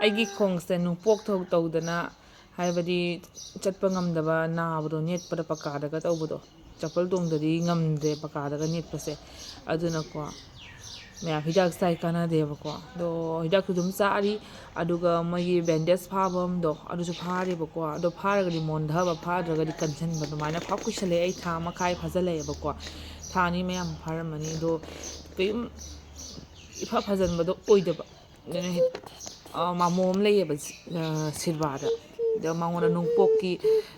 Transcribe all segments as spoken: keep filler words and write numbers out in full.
ꯑꯩꯒꯤ ꯈꯣꯡꯁꯦ ꯅꯨꯡꯄꯣꯛ ꯊꯧ ꯇꯧꯗꯅ, ꯍꯥꯏꯕꯗꯤ ꯆꯠꯄ ꯉꯝꯗꯕ, ꯅꯥꯕꯗꯣ, ꯅꯦꯠꯄꯗ ꯄꯀꯥꯗꯒ ꯇꯧꯕꯗꯣ, ꯆꯄꯜ ꯇꯣꯡꯗꯗꯤ ꯉꯝꯗ꯭ꯔꯦ ꯄꯀꯥꯗꯒ ꯅꯦꯠꯄꯁꯦ꯫ ꯑꯗꯨꯅꯀꯣ, ꯃꯌꯥꯝ ꯍꯤꯗꯥꯛ ꯆꯥꯏ ꯀꯥꯟꯅꯗꯦꯕꯀꯣ꯫ ꯑꯗꯣ ꯍꯤꯗꯥꯛꯁꯨ ꯑꯗꯨꯝ ꯆꯥꯔꯤ, ꯑꯗꯨꯒ ꯃꯣꯏꯒꯤ ꯕꯦꯟꯗꯦꯖ ꯐꯥꯕ ꯑꯃꯗꯣ, ꯑꯗꯨꯁꯨ ꯐꯥꯔꯤꯕꯀꯣ꯫ ꯑꯗꯣ ꯐꯥꯔꯒꯗꯤ ꯃꯣꯟꯊꯕ, ꯐꯥꯗ꯭ꯔꯒꯗꯤ ꯀꯟꯁꯤꯟꯕ, ꯑꯗꯨꯃꯥꯏꯅ ꯐꯥ ꯀꯨꯏꯁꯜꯂꯛꯑꯦ꯫ ꯑꯩ ꯊꯥ ꯃꯈꯥꯏ ꯐꯥꯖꯜꯂꯛꯑꯦꯕꯀꯣ, ꯊꯥ ꯑꯅꯤ ꯃꯌꯥꯝ ꯐꯥꯔꯝꯃꯅꯤ꯫ ꯑꯗꯣ ꯀꯩꯝ ꯏꯐ ꯐꯖꯟꯕꯗꯣ ꯑꯣꯏꯗꯕ꯫ ꯑꯗꯨꯅ ꯍꯦꯛ, ꯑ, ꯃꯥꯃꯣ ꯑꯃ ꯂꯩꯌꯦꯕ, ꯑ, ꯁꯤꯜꯚꯥꯗ꯫ ꯑꯗꯣ ꯃꯉꯣꯟꯗ ꯅꯨꯡꯄꯣꯛꯀꯤ,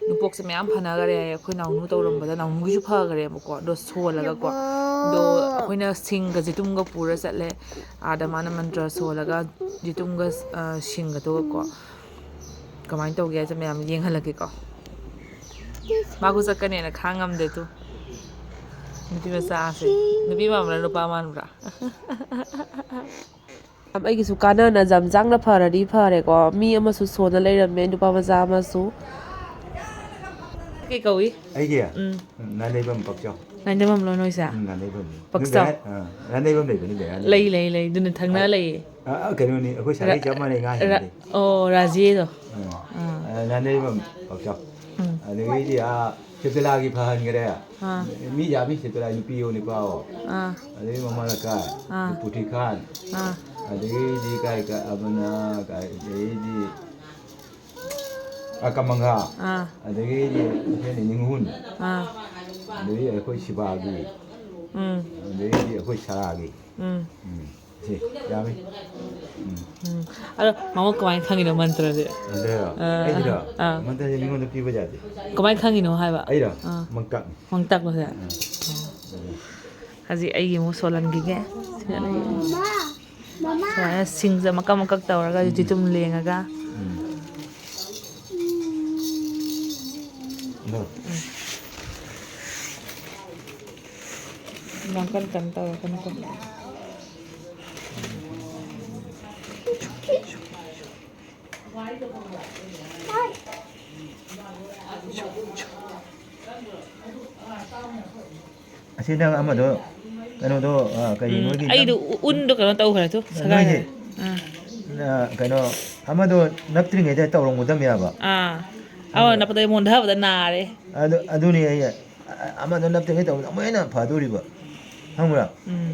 ꯅꯨꯡꯄꯣꯛꯁꯦ ꯃꯌꯥꯝ ꯐꯅꯈꯔꯦ꯫ ꯑꯩꯈꯣꯏ ꯅꯥꯎꯅꯨ ꯇꯧꯔꯝꯕꯗ ꯅꯥꯎꯅꯨꯒꯤꯁꯨ ꯐꯈꯔꯦꯕꯀꯣ꯫ ꯑꯗꯣ ꯁꯣꯜꯂꯒꯀꯣ꯫ ꯑꯗꯣ ꯑꯩꯈꯣꯏꯅ ꯁꯤꯡꯒ ꯖꯤꯇꯨꯝꯒ ꯄꯨꯔ ꯆꯠꯂꯦ꯫ ꯑꯥꯗ ꯃꯥꯅ ꯃꯟꯇ꯭ꯔ ꯁꯣꯜꯂꯒ ꯖꯤꯇꯨꯝꯒ, ꯑ, ꯁꯤꯡꯒꯗꯨꯒꯀꯣ꯫ ꯀꯃꯥꯏꯅ ꯇꯧꯒꯦ ꯍꯥꯏꯁꯦ ꯃꯌꯥꯝ ꯌꯦꯡꯍꯜꯂꯛꯀꯦꯀꯣ꯫ ꯃꯥ ꯈꯨꯆꯠꯀꯅꯦꯅ ꯈꯥꯡ ꯉꯝꯗꯦ ꯇꯨ꯫ ꯅꯨꯄꯤ ꯃꯆꯥꯁꯦ꯫ ꯅꯨꯄꯤ ꯃꯥꯟꯕ꯭ꯔꯥ ꯅꯨꯄꯥ ꯃꯥꯟꯕ꯭ꯔꯥ? ꯑꯩꯒꯤꯁꯨ ꯀꯥꯟꯅꯅ ꯖꯝꯖꯥꯡꯅ ꯐꯔꯗꯤ ꯐꯔꯦꯀꯣ꯫ ꯃꯤ ꯑꯃꯁꯨ ꯁꯣꯟꯅ ꯂꯩꯔꯝꯃꯦ, ꯅꯨꯄꯥ ꯃꯆꯥ ꯑꯃꯁꯨ꯫ ꯀꯩ ꯀꯧꯏ? ꯑꯩꯒꯤ? ꯎꯝ꯫ ꯎꯝ, ꯅꯥꯅꯩꯕꯝ ꯄꯛꯆꯥꯎ꯫ ꯅꯥꯅꯩꯕꯝꯂꯣ ꯅꯣꯏꯁꯦ? ꯎꯝ, ꯅꯥꯅꯩꯕꯝꯅꯤ꯫ ꯄꯛꯆꯥꯎ? ꯅꯨꯡꯗꯥꯡ-, ꯑ, ꯅꯥꯅꯩꯕꯝ ꯂꯩꯕꯅꯤ, ꯂꯩꯔꯅꯤ꯫ ꯂꯩ, ꯂꯩ, ꯂꯩ꯫ ꯑꯗꯨꯅ ꯊꯪꯅ ꯑ, ꯂꯩꯌꯦ꯫ ꯑ, ꯑ, ꯀꯩꯅꯣꯅꯤ, ꯑꯩꯈꯣꯏ ꯁꯥꯒꯩ ꯔ-, ꯆꯞ ꯃꯥꯟꯅꯩ, ꯉꯥ ꯔ-, ꯍꯦꯟꯅꯗꯦ꯫ ꯑꯣ, ꯔꯥꯖꯦꯗꯣ꯫ ꯎꯝ꯫ ꯑꯥ꯫ ꯑ, ꯅꯥꯅꯩꯕꯝ ꯄꯛꯆꯥꯎ꯫ ꯎꯝ꯫ ꯑꯗꯒꯤꯗꯤ, ꯑꯥ, ꯁꯦꯇꯂꯥꯒꯤ ꯐꯍꯟꯈ꯭ꯔꯦ꯫ ꯑꯥ꯫ ꯃꯤ ꯌꯥꯝꯃꯤ ꯁꯦꯇꯂꯥ, ꯅꯨꯄꯤꯑꯣ ꯅꯨꯄꯥꯑꯣ꯫ ꯑꯥ꯫ ꯑꯗꯒꯤ ꯃꯃꯥ ꯂꯩꯀꯥꯏ, ꯑꯥ꯫ ꯄꯨꯊꯤ ꯈꯥꯟ꯫ ꯑꯥ꯫ ꯑꯗꯒꯤꯗꯤ ꯀꯥꯏ ꯀꯥꯏ ꯑꯃꯅ ꯀꯥꯏ, ꯑꯗꯒꯤꯗꯤ ꯑꯀꯃꯪꯒꯥ꯫ ꯑꯥ꯫ ꯑꯗꯒꯤꯗꯤ ꯑꯩꯈꯣꯏꯅ ꯅꯤꯡꯍꯨꯟ꯫ ꯑꯥ꯫ ꯑꯗꯒꯤ ꯑꯩꯈꯣꯏ ꯁꯤꯕꯥꯒꯤ꯫ ꯎꯝ꯫ ꯑꯗꯒꯤꯗꯤ ꯑꯩꯈꯣꯏ ꯁꯔꯥꯒꯤ꯫ ꯎꯝ꯫ ꯎꯝ꯫ ꯁꯤ ꯌꯥꯝꯃꯤ꯫ ꯎꯝ꯫ ꯎꯝ꯫ ꯑꯗꯣ ꯃꯉꯣꯟ ꯀꯃꯥꯏꯅ ꯈꯪꯉꯤꯅꯣ ꯃꯟꯇ꯭ꯔꯁꯦ? ꯑꯗꯨꯔꯣ? ꯑꯥ, ꯑꯩꯒꯤꯔꯣ? ꯑꯥ꯫ ꯃꯟꯇ꯭ꯔꯁꯦ ꯃꯤꯉꯣꯟꯗ ꯄꯤꯕ ꯌꯥꯗꯦ꯫ ꯀꯃꯥꯏꯅ ꯈꯪꯉꯤꯅꯣ ꯍꯥꯏꯕ? ꯑꯩꯔꯣ? ꯑꯥ꯫ ꯃꯪꯇꯥꯛꯅꯤ꯫ ꯃꯪꯇꯥꯛꯂꯣꯁꯦ? ꯑꯥ꯫ ꯑꯣ꯫ ꯍꯧꯖꯤꯛ ꯑꯩꯒꯤ ꯑꯃꯨꯛ ꯁꯣꯜꯍꯟꯈꯤꯒꯦ꯫ ꯁꯨꯃꯥꯏꯅ ꯁꯤꯡꯁꯦ ꯃꯀꯛ ꯃꯀꯛ ꯇꯧꯔꯒ ꯎꯝ꯫ ꯖꯤꯇꯨꯝ ꯂꯦꯡꯉꯒ꯫ ꯎꯝ꯫ ꯑꯗꯣ꯫ ꯎꯝ꯫ ꯌꯥꯝ ꯀꯟ ꯀꯟ ꯇꯧꯔꯛꯀꯅꯨꯀꯣ꯫ ꯑꯁꯤ ꯅꯪ ꯑꯃꯗꯣ, ꯀꯩꯅꯣꯗꯣ, ꯑ, ꯀꯔꯤ ꯎꯝ, ꯅꯣꯏꯒꯤ ꯑꯩꯗꯣ ꯅꯪ ꯎ-, ꯎꯟꯗꯣ ꯀꯩꯅꯣ ꯇꯧꯈ꯭ꯔꯦ ꯇꯨ, ꯅꯣꯏꯒꯤ ꯁꯒꯥꯏꯈ꯭ꯔꯦ꯫ ꯑꯥ꯫ ꯅ-, ꯀꯩꯅꯣ, ꯑꯃꯗꯣ ꯅꯞꯇ꯭ꯔꯤꯉꯩꯗ ꯇꯧꯔꯝꯒꯗꯕꯅꯦꯕ꯫ ꯑꯥ꯫ ꯑꯧ, ꯅꯞꯄꯗ ꯑꯩ ꯃꯣꯟꯊꯕꯗ ꯅꯥꯔꯦ꯫ ꯑꯗꯨ ꯑꯗꯨꯅꯤ ꯑꯩ ꯑ- ꯑꯃꯗꯣ ꯅꯞꯇ꯭ꯔꯤꯉꯩ ꯇꯧꯕꯗ ꯑꯃꯨꯛ ꯍꯦꯟꯅ ꯐꯗꯣꯔꯤꯕ, ꯈꯪꯕ꯭ꯔꯥ? ꯎꯝ꯫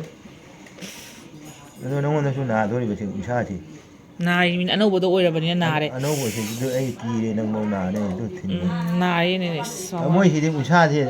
ꯑꯗꯣ ꯅꯉꯣꯟꯗꯁꯨ ꯅꯥꯗꯣꯔꯤꯕ ꯁꯤ ꯎꯟꯁꯥꯁꯤ꯫ ꯅꯥꯔꯤꯕꯅꯤ, ꯑꯅꯧꯕꯗꯣ ꯑꯣꯏꯔꯕꯅꯤꯅ ꯅꯥꯔꯦ꯫ ꯑꯅꯧꯕꯁꯤꯗꯨ ꯑꯩ ꯀꯤꯔꯦ, ꯅꯪꯐꯧ ꯅꯥꯅꯦ ꯑꯗꯨ ꯊꯤꯟꯕ꯫ ꯎꯝ, ꯅꯥꯔꯦꯅꯦ, ꯑꯁ꯫ ꯃꯣꯏꯁꯤꯗꯤ ꯎꯟꯁꯥꯁꯦ